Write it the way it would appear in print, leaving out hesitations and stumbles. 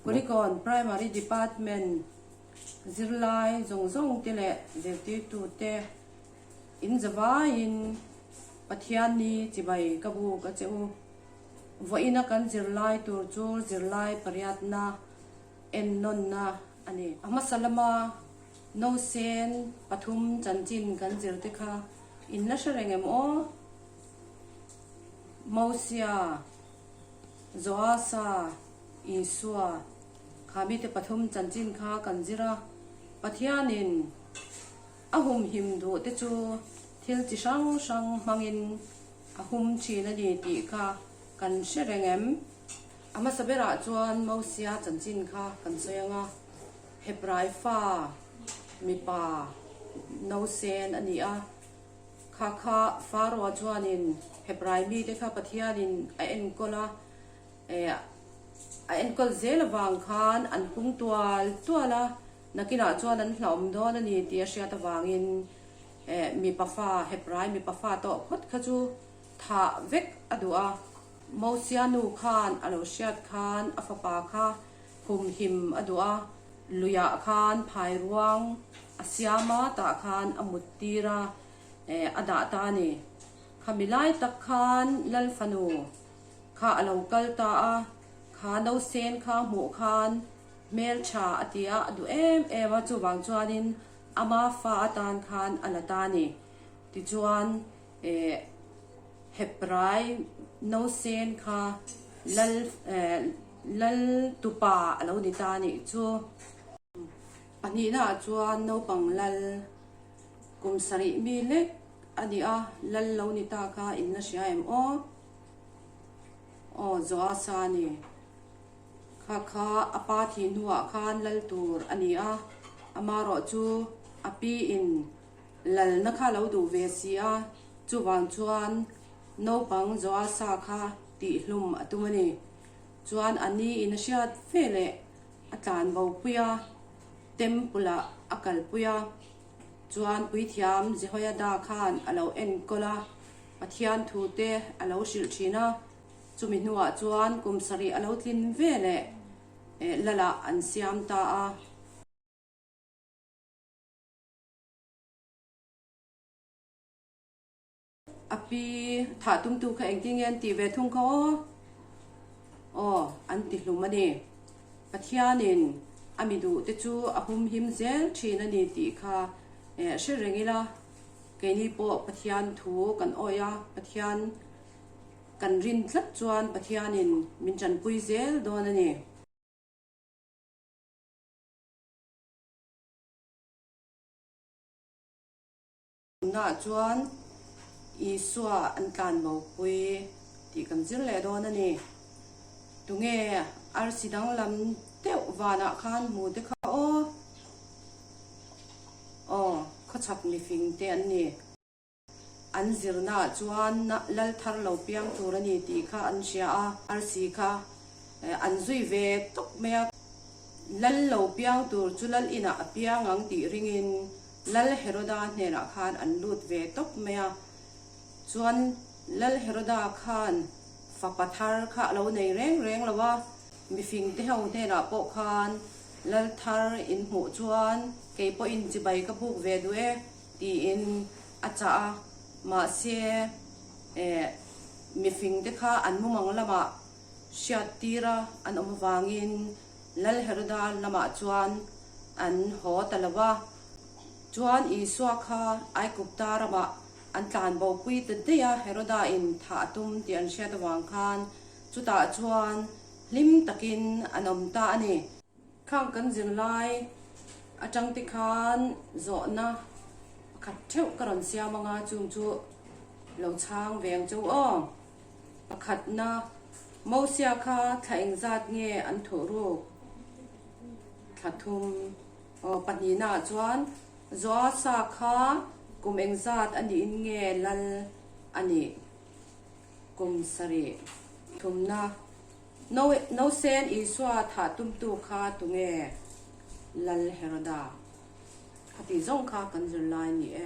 Kulikawn Primary Department zirlai zawng zawng te leh zirtirtute in zavaiin Pathian ni chibai ka buk a che u. Vawiina kan zirlai tur chu zirlai pariatna ennawnna a ni. A hmasa lama nausen pathum chanchin kan zirte kha in la hre reng em aw? Mosia, Joasa, Isua kha mite pathum chanchin kha kan zir a, Pathianin a humhim duh te chu thil chi hrang hrang hmangin a hum thin a ni tih kha kan hre reng em? A hmasa berah chuan Mosia chanchin kha kan sawi ang a, Hebrai fa mipa nausen a ni a, kha kha Pharaoh chuanin Hebrai mite kha Pathianin a enkawl a, a enkawl zel avang khan an pung tual tual a, nakinah chuan an hlauhawm dawn a ni tih a hriat avangin mipa fa, Hebrai mipa fa tawh phawt kha chu thah vek a duh a. Mosia nu khan a lo hriat khan a fapa kha humhim a duh a, luiah khan phai ruang a siam a, tah khan a mut tir a, a dah ta a ni. Khami lai tak khan Lal fanu kha a lo kal ta a, kha nausen kha hmuh khan hmeltha a ti a, a duh em em a, chuvang chuanin ama fa atan khan a la ta a ni. Tichuan eh Hebrai nausen kha lal eh lal tupa a lo ni ta a nih chu. Pahnihnaah chuan naupang lal kum sarih mi lek a ni a, lal lo ni ta kha in la hria em aw? Aw Joasa a ni. Kha kha a pa thih hnuah khan lal tur a ni a, amarawh chu a pi in lalna kha lo duh ve si a, chuvang chuan naupang Joasa kha tihhlum a tum a ni. Chuan a ni in a hriat ve leh a tlan bo pui a, temple ah a kalpui a, chuan puithiam Jehoiada khan a lo enkawl a, Pathian thu te a lo hrilh thin a, chumi hnuah chuan kum sarih a lo tlin ve leh Lalah an siam ta a. A pi thah tumtu kha engtin nge an tih ve thung kha aw? Aw, an ti hlum a ni. Pathianin a mi duh te chu a humhim zel thin a ni tih kha hre reng ila, keini pawh Pathian thu kan awih a, Pathian kan rin tlat chuan Pathianin min tanpui zel dawn a ni. Tunah chuan Isua an tlan bopui tih kan zir leh dawn a ni. Tunge arsi danglam deuh vanah khan hmu te kha aw? Aw, khawchhak mifing te an ni. An zirnaah chuan lal thar lo piang tur a ni tih kha an hria a, arsi kha an zui ve tawp mai a. Lal lo piang tur chu lal inah a piang ang tih ringin Lal Heroda hnenah khan an lut ve tawp mai a. Chuan Lal Heroda khan fapa thar kha a lo nei reng reng lo a, mifing te ho hnenah pawh khan lal thar in hmuh chuan kei pawhin chibai ka buk ve duh e, Tiin a chah a, mahse eh mifing te kha an mumang lamah hriat tira an awm avangin Lal Heroda lamah chuan an haw ta lo va. Chuan Isua kha Aigupta ramah an tlan bopui ta daih a, Heroda in thah a tum tih an hriat avang khan chutah chuan hlim takin an awm ta a ni. Khang kan zirlai atang te khan zawhna pakhat theuh ka rawn siam anga chung chu lo chhang ve ang cheu aw. Pakhatna, Mosia kha thla engzat nge an thuh ruk? Thla thum. Aw, pahnihna ah chuan Joasa kha kum engzat a niin nge lal a nih? Kum sarih. Thumna. Nausen Isua thah tumtu kha tunge? Lal Heroda. Khati zawng kha kan zirlai ni e.